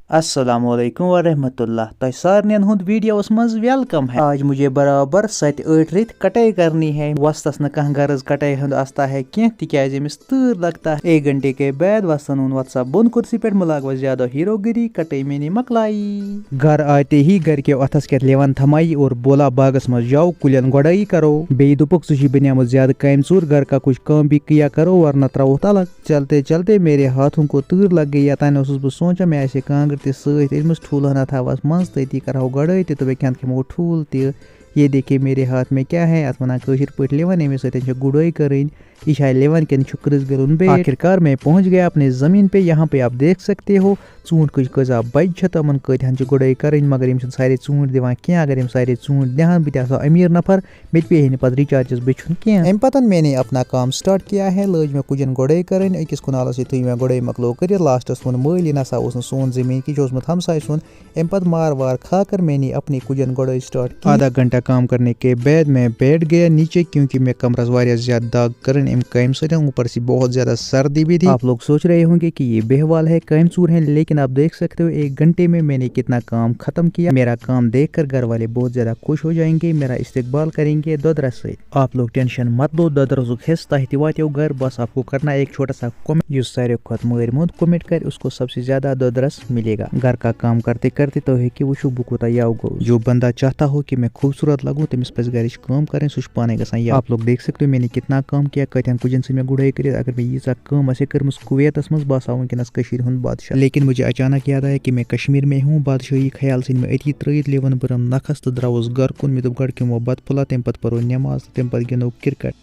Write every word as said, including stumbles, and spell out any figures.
السلام علیکم ورحمۃ اللہ، تۄہہِ سارنٕے ہُنٛد ویڈیوَس منٛز ویلکم ہے۔ آج مجھے برابر ستہِ ٲٹھِ رٮ۪تۍ کٹٲے کرنی ہے۔ وۄستَس نہٕ کانٛہہ غرض کٹٲے ہُنٛد آستا ہے کینٛہہ، تِکیٛازِ أمِس تۭر لگتا ہے۔ ایک گھنٹے کے بعد وۄستَن اوٚن وۄستہٕ صٲب بۄن کرسی پٮ۪ٹھ، مہٕ لاگ وۄنۍ زیادٕ ہیٖروگری، کٹٲے میٛٲنی مۄکلایی۔ گھر آتے ہی گھر کے اَتھَس کٮ۪تھ لیوَن تھمایی اور بولا باغَس منٛز جاؤ، کُلٮ۪ن گۄڈٲیی کرو۔ بیٚیہِ دوٚپُکھ، ژٕ چھُے بنیومُت زیادٕ کامہِ ژوٗر، گھر کا کچھ کام بھی کیا کرو ورنہ ترٛاوہوتھ الگ۔ چلتے چلتے میرے ہاتھوں کو تۭر لگ گئی۔ یوٚتانۍ اوسُس بہٕ سونٛچان، مےٚ آسہِ ہے کانٛگٕر تہِ سۭتۍ أنمٕژ، ٹھوٗلہٕ ہنا تھاوَس منٛز، تٔتی کَرہو گۄڈٲے تہِ تہٕ بیٚیہِ کھٮ۪تھ کھٮ۪مو ٹھوٗل تہِ۔ یہ دیکھیے میرے ہاتھ میں کیا ہے، اَتھ وَنان کٲشِر پٲٹھۍ لِوَن، ییٚمِس سۭتۍ چھِ گُڈٲے کَرٕنۍ۔ یہِ چھا لِوَن کِنہٕ چھُ کٔرٕس گِلُن بیٹ؟ آخر کار میں پہنچ گیا اپنے زمین پہ، یہاں پہ آپ دیکھ سکتے ہو، ژوٗنٛٹھۍ کٔژ کۭژاہ بَجہِ چھِ، تِمَن کۭتِہَن چھِ گُڈٲے کَرٕنۍ، مگر یِم چھِنہٕ سارے ژوٗنٛٹھۍ دِوان کینٛہہ۔ اگر یِم سارے ژوٗنٛٹھۍ دِہَن، بہٕ تہِ آسہٕ ہا أمیٖر نفر، مےٚ تہِ پیٚیہِ ہے نہٕ پَتہٕ rechargeس بیٚچھُن کینٛہہ۔ اَمہِ پَتہٕ میٛانے اپنا کام start کیا ہے، لٲج مےٚ کُجَن گۄڈَے کَرٕنۍ۔ أکِس کُنالَس یُتھُے مےٚ گۄڈَے مۄکلو کٔرِتھ، lastس ووٚن مٲلۍ، "یہِ نہ سا اوس نہٕ سون زٔمیٖن کینٛہہ، یہِ چھُ اوسمُت ہمساے سُنٛد۔" اَمہِ پَتہٕ مار وار کھا کر میٛانے اپنی کُجَن گۄڈَے start کی۔ آدھا گھنٹہ کام کرنے کے بعد میں بیٹھ گیا نیچے، کیونکہ مےٚ کمرَس واریاہ زیادٕ دَگ کٔرٕن اَمہِ کامہِ سۭتۍ، اوپر سے بہت زیادہ سردی بھی تھی۔ آپ لوگ سوچ رہے ہوں گے کہ یہ بے حوال ہے، کامہِ ژوٗر ہے، لیکن آپ دیکھ سکتے ہو ایک گھنٹے میں میں نے کتنا کام ختم کیا۔ میرا کام دیکھ کر گھر والے بہت زیادہ خوش ہو جائیں گے، میرا استقبال کریں گے دۄدرَس سۭتۍ۔ آپ لوگ ٹینشن مت لو، دۄدرَسُک حصہٕ تۄہہِ تہِ واتیو گھر۔ بس آپ کو کرنا ایک چھوٹا سا comment، یُس ساروی کھۄتہٕ مٲرۍ موٚنٛد comment کرِ، اس کو سب سے زیادہ دۄدرَس ملے گا۔ گھر کا کام کرتے کرتے تُہۍ ہیٚکِو وٕچھِو بہٕ کوٗتاہ یَوٕ گوٚوُس۔ جو بندہ چاہتا ہو کہ میں خوبصورت لگوں، تٔمِس پَزِ گَرِچ کٲم کَرٕنۍ، سُہ چھُ پانَے گژھان یَوٕ۔ آپ لوگ دیکھ سکتے ہو میں نے کتنا کام کیا، کۭتیٛاہَن کُجَن سۭتۍ مےٚ گُڈٲے کٔرِتھ۔ اگر مےٚ ییٖژاہ کٲم آسہِ ہے کٔرمٕژ کویتَس منٛز، بہٕ آسہٕ ہا وٕنکیٚنَس کٔشیٖرِ ہُنٛد بادشاہ۔ لیکن مجھے اچانک یاد آیا کہ میں کشمیر میں ہوں، بادشاہی خیال ژھٕنۍ مےٚ أتی ترٛٲیِتھ، لیوَن بٔرٕم نَکھَس تہٕ درٛاوُس گَرٕ کُن۔ مےٚ دوٚپ، گۄڈٕ کھٮ۪مو بَتہٕ پھوٚلہ، تَمہِ پَتہٕ پَرو نٮ۪ماز تہٕ تَمہِ پَتہٕ گِنٛدو کرکٹ۔